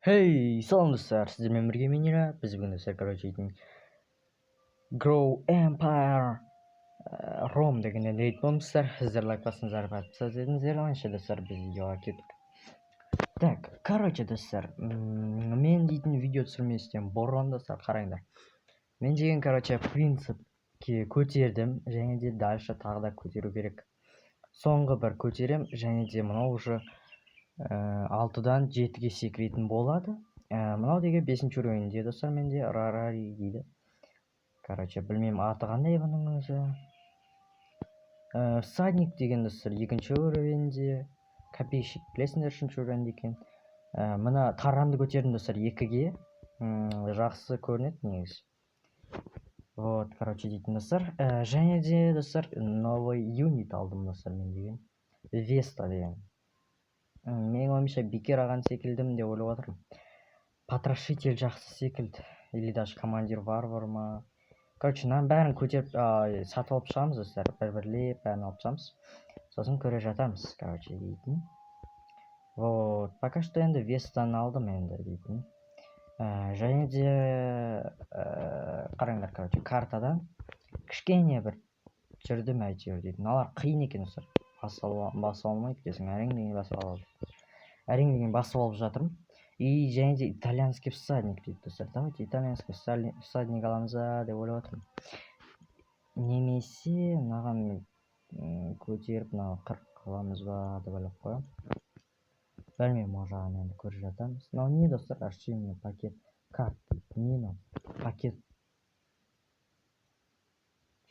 Хей, салам, достар, сіздермен бірге мен, Ира. Біз бүгін, достар, короче дейтін, Grow Empire Rome дегеннен рейд болмысыздар. Сіздер лайк басыңыздар, подписаться етіңіздер. Аңшы, достар, біз видеоға кеттік. Так, короче, достар, мен дейтін видео түсірместен бұрын, достар, қараңдар. Мен деген, короче, принципке көтердім және де дальше тағы да көтеру керек. Соңғы бір көтерем және де мынау уже алтыдан жетіге секіретін болады. Мынау деген бесінші уровеньде, достар, менде рарари дейді. Короче, білмеймін, аты қандай бұның өзі. Всадник деген, достар, екінші уровеньде. Копейщик, білесіңдер, үшінші уровеньде екен. Мына таранды көтердім, достар, екіге. Жақсы көрінеді негізі. Вот, короче дейтін, достар. Және де, достар, новый юнит алдым, достар, мен деген. Веста деген. Менің ойымша, бекер алған секілдімін деп ойлап жатырмын. Потрошитель жақсы секілді. Или даже командир варвар ма. Короче, мынаның бәрін көтеріп, сатып алып шығамыз, достар. Бір-бірлеп бәрін алып шығамыз. Сосын көре жатармыз, короче дейтін. Вот, пока что енді Вестаны алдым енді дейтін. Және де қараңдар, короче, картадан кішкене бір жүрдім әйтеуір дейтін. Мыналар қиын екен, достар. Баса алмайды екенсің, әрең деген басып алып. Әрең деген басып алып жатырмын. И және де итальянский всадник дейді, достар. Давайте итальянский всадник аламыз ба деп ойлап жатырмын. Немесе мынаған көтеріп, мынаған 40 аламыз ба деп ойлап қоямын. Білмеймін, ол жағын енді көре жатармыз. Мынау не, достар? Архивный пакет карт дейді. Не мынау? Пакет.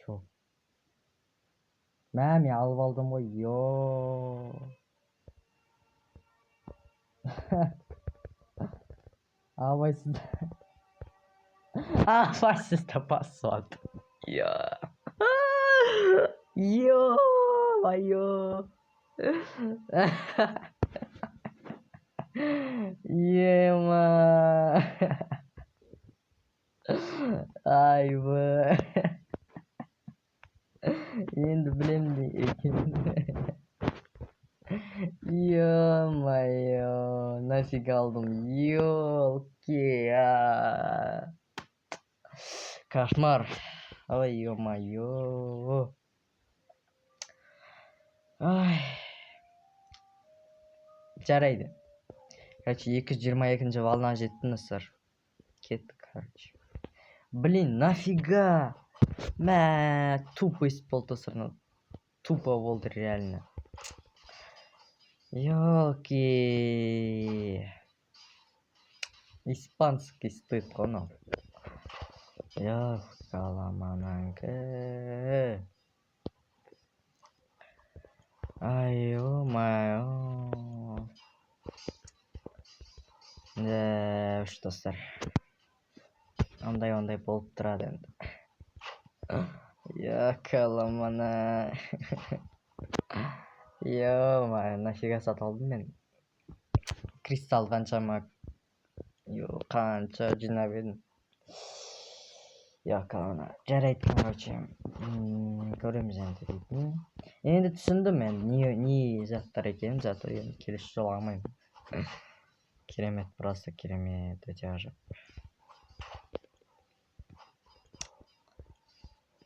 Чё? Мә, мен алып алдым ғой, ё. Абайсызда, абайсызда басып алдым. Ё-моё, ема, айбай, енді білемін не екенін. Ё-моё, нафиг алдым, ёлки, кошмар. Ой, ё-моё. Ай, жарайды, короче, 222-ші волна жеттім, достар. Кеттік, короче. Блин, нафига? Мә, тупость болды, достар, мынау тупо болды реально. Ёлки, испанский стыд қой мынау. Ёкаламананкі. Ай, ё-моё. Да уж, достар, ондай ондай болып тұрады енді. Ёкаламана, ё-моё, нафига сатып алдым мен кристалл? Қаншама, қанша жинап едім. Ёкаламана. Жарайды, короче, көреміз енді дейтін. Енді түсіндім енді не не заттар екенін. Зато енді келесі жолы алмаймын. Керемет, просто керемет, өте ғажап.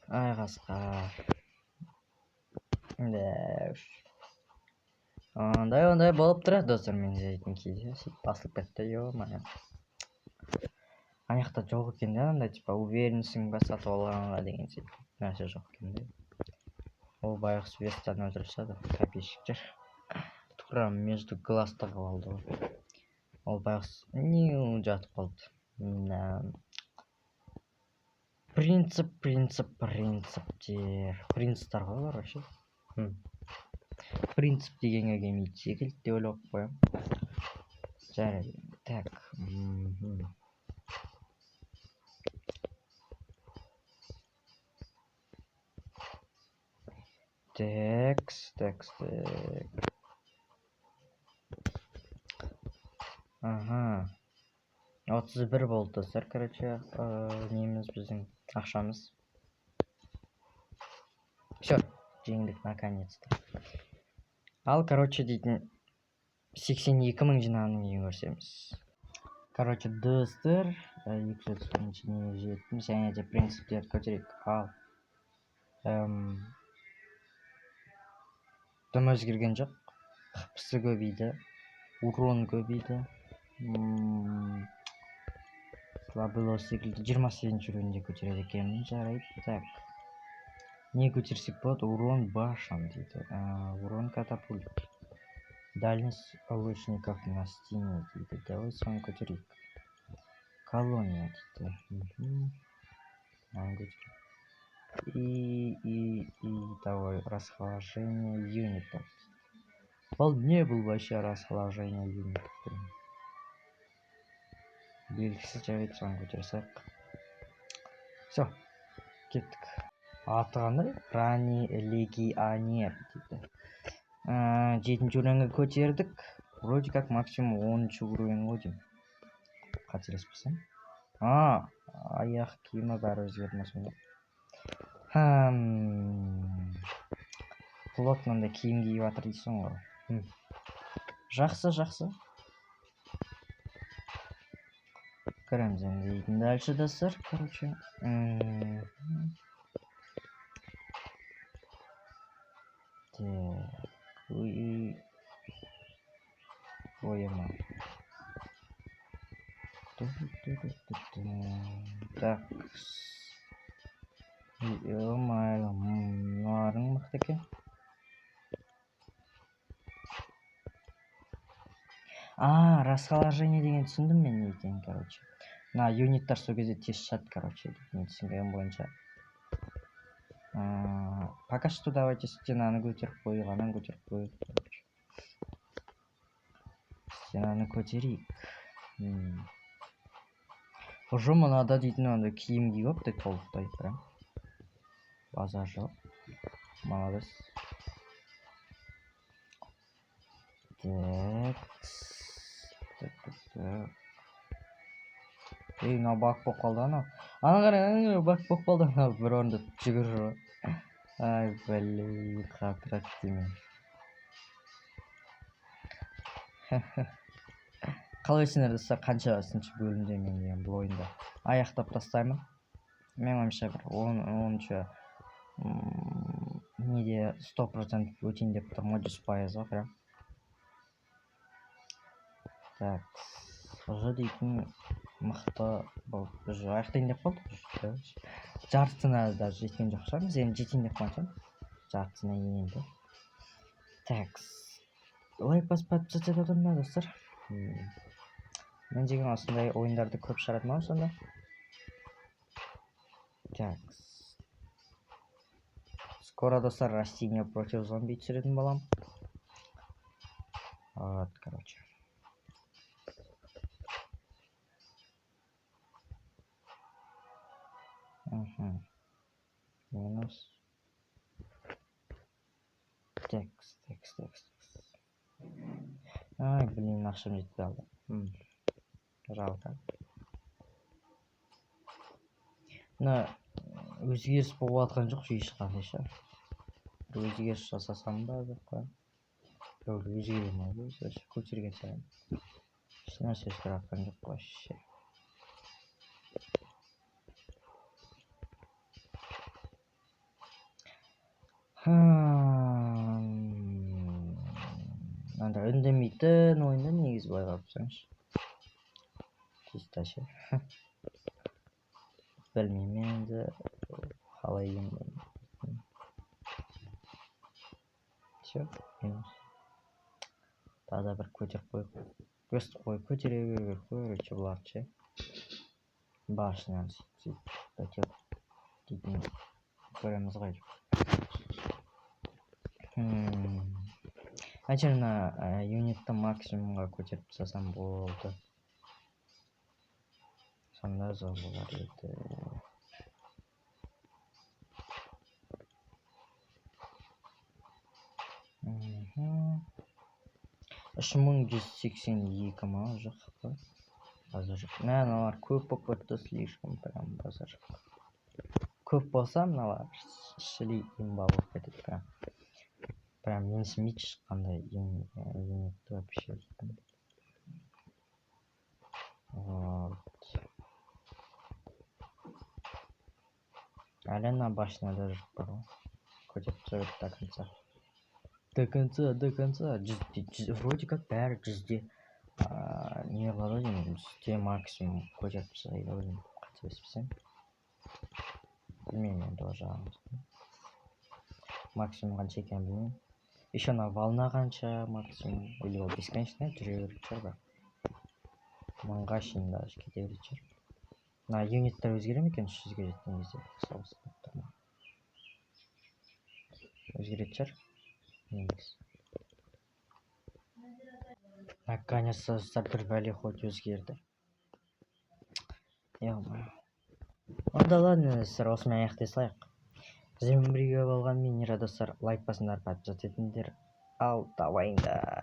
Ай, қасқа. Да уж, ондай ондай болып тұрады, достар, менде дейтін. Кейде сөйтіп басылып кетті. Ё-моё, ана жақта жоқ екен да андай, типа, уверенсің ба сатып алғанға деген секілді нәрсе жоқ екен да. Ол байғұс Вестаны өлтіріп тастады. Копейщиктер тура между глаз тығып алды ғой. Ол байғұс не жатып қалды. Да, принцип, принцип, принциптер, принцтар ғой олар вообще. Принцип дегенге келмейтін секілді деп ойлап қоямын. Жарайды, так. Текс, текс, так. Ага, 31 болды, достар, короче, неміз, біздің ақшамыз. Все, жеңдік наконец то. Ал, короче дейтін, 82 000 жинағаннан кейін көрсеміз. Короче, достар, 230-не жеттім. Және де принциптерді көтерейік. Ал дым өзгерген жоқ. ХПсы көбейді, урон көбейді. Слабый секілді 28-ші уровеньде көтереді екенмін. Жарайды. Так, не көтерсек болады? Урон башен дейді. Урон катапульт, дальность лучников на стене дейді. Давай соны көтерейік. Колония дейді. Мынаны көтерейік. И давай расположение юнитов. Бұл не, бұл вообще расположение юнитов деген белгісіз. Жарайды, соны көтере салайық. Все, кеттік. Аты қандай? Ранний легионер дейді. 7-ші уровеньге көтердік. Вроде как максимум 10-шы уровень ғой деймін, қателеспесем. А, аяқ киімі бәрі өзгерді ма сонда? Плот мынандай киім киіп жатыр дейсің ғой. Жақсы, жақсы. Көреміз енді дейтін дальше, достар. Короче, так, ой, ой, ой. Так, ё-моё, мыналарың мықты екен. А, расположение деген түсіндім мен не екенін. Короче, мына юниттар сол кезде тез шығады. Короче, мен түсінгенім бойынша, пока что давайте стенаны көтеріп қояйық, ананы көтеріп қояйық. Короче, стенаны көтерейік. Уже мынада дейтін андай киім киіп алыпты толықтай, прям базар жоқ, молодец. Так, так, так, так. Ей, мынау баг болып қалды. Анау, ана қара, ана қара, баг болып қалды. Анау бір орында жүгіріп жүр ғой. Ай, блин, қатырады деймін. Қалайсыңдар, достар? Қаншасыншы бөлімде мен деген бұл ойынды аяқтап тастаймын? Менің ойымша, бір 10-оныншы неде 100% өтейін деп тұрмын ғой, 100%-ға прям. Так, уже дейтін мықты болып уже аяқтайын деп қалдық. Уже жартысына даже жеткен жоқ шығармыз енді, жетейін деп қалған шығармыз жартысына енді. Так, лайк басып, подписаться етіп отырыңдар, достар. Мен деген осындай ойындарды көп шығаратын боламын сонда. Так, скоро, достар, растения против зомби түсіретін боламын. Вот, короче. Минус. Текст, текст, текст, текст. Ай, блин, ақшам жетпей қалды. Жалко. Мына өзгеріс болып жатқан жоқ ешқандай ше. Бір өзгеріс жасасам ба деп қоямын. Бір өзгере ма өзі вообще көтерген сайын? Ешнәрсе өзгеріп жатқан жоқ вообще. Мынандай үндемейтін ойын да негізі, былай қарап тұрсаңшы, чисто ше. Білмеймін енді қалай екенін. Все, минус. Тағы да бір көтеріп қояйық. Өстіп қойып көтере беру керек қой. Короче, бұларды ше, башняны сөйтіп сөйтіп дейтін көреміз ғой. Әйтеуір мына юнитті максимумға көтеріп тастасам болды, сонда зор болар еді. 3182 ма? Жоқ па, базар жоқ. Мә, мыналар көп болып кетті слишком, прям базар жоқ. Көп болса, мыналар шли имба болып кетеді прям. Прям менсінбейді ешқандай юнитті вообще. Әлі ана башняда жұрт бар ғой. Көтеріп тастау керек до конца, до конца, до конца. 100-де 100, вроде как бәрі 100-де не қылады ғой деймін, 100-де максимум көтеріп тастайды ғой деймін, қателеспесем. Білмеймін енді ол жағын, максимум қанша екенін білмеймін. Еще ана волна қанша максимум, или ол бесконечно жүре беретін шығар, бірақ 1000-ға шейін даже кете беретін шығар. Мына юниттер өзгере ме екен 300-ге жеткен кезде? Сол болып тұр ма, өзгеретін шығар негізі. Наконец-то, достар, бір бәле хоть өзгерді, е. Онда ладно, достар, осымен аяқтай салайық. Сіздермен бірге болған мен, Нира. Достар, лайк басыңдар, подписаться етіңдер. Ал давайыңдар.